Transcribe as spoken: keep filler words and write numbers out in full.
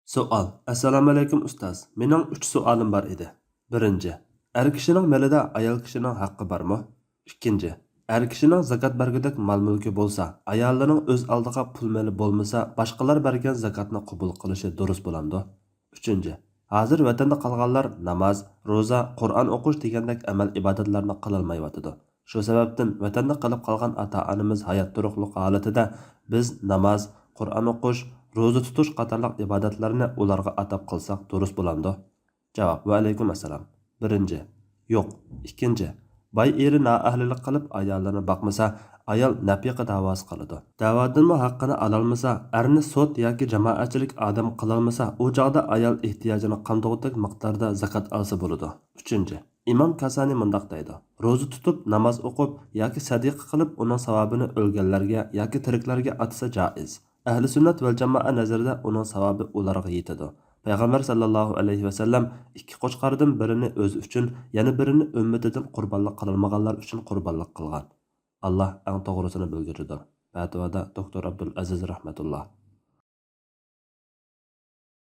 سوئال. ئەسسالامۇئەلەيكۇم ئۇستاز، مېنىڭ ئۈچ سوئالىم بار ئىدى. بىرىنچى، ئەر كىشىنىڭ مېلىدا ئايال كىشىنىڭ ھەققى بارمۇ؟ ئىككىنچى، ئەر كىشىنىڭ زاكات بەرگۈدەك مال-مۈلكى بولسا، ئاياللىرىنىڭ ئۆز ئالدىغا پۇل مېلى بولمىسا، باشقىلار بەرگەن زاكاتنى قوبۇل قىلىشى دۇرۇس بولامدۇ؟ ئۈچىنچى، ھازىر ۋەتەندە قالغانلار ناماز، روزا، قۇرئان ئوقۇش دېگەندەك ئەمەل-ئىبادەتلەرنى قىلالمايۋاتىدۇ. شۇ سەۋەبتىن ۋەتەندە قېلىپ قالغان ئاتا-ئانىمىز ھايات تۇرۇقلۇق ھالىتىدە بىز ناماز، قۇرئان ئوقۇش، روزا تۇتۇش قاتارلىق ئىبادەتلەرنى ئۇلارغا ئاتاپ قىلساق دۇرۇس بولامدۇ؟ جاۋاب. ۋەئەلەيكۇم ئەسسالام. بىرىنچى، يوق. ئىككىنچى، باي ئېرى نائەھلىلىك قىلىپ ئاياللىرىنى باقمىسا، ئايال نەپىقە دەۋاسى قىلىدۇ. دەۋادىنمۇ ھەققىنى ئالالمىسا، ئەرنى سوت ياكى جامائەتچىلىك ئادەم قىلالمىسا، ئۇ چاغدا ئايال ئېھتىياجىنى قاندۇقتەك مىقداردا زاكات ئالسا بولىدۇ. ئۈچىنچى، ئىمام كاسانى مۇنداق دەيدۇ: روزا تۇتۇپ، ناماز ئوقۇپ ياكى سەدىقە قىلىپ ئۇنىڭ ساۋابىنى ئۆلگەنلەرگە ياكى تىرىكلەرگە ئاتىسا جائىز. ئەھلى سۈننەت ۋەل جامائە نەزىرىدە ئۇنىڭ ساۋابى ئۇلارغا يېتىدۇ. پەيغەمبەر ساللاللاھۇ ئەلەيھى ۋەسەللەم ئىككى قوچقاردىن بىرىنى ئۆزى ئۈچۈن، يەنە بىرىنى ئۈممىتىدىن قۇربانلىق قىلالمىغانلار ئۈچۈن قۇربانلىق قىلغان. ئاللا ئەڭ توغرىسىنى بىلگۈچىدۇر. پەتىۋادا دوكتور ئابدۇل ئەزىز رەھمەتۇللا.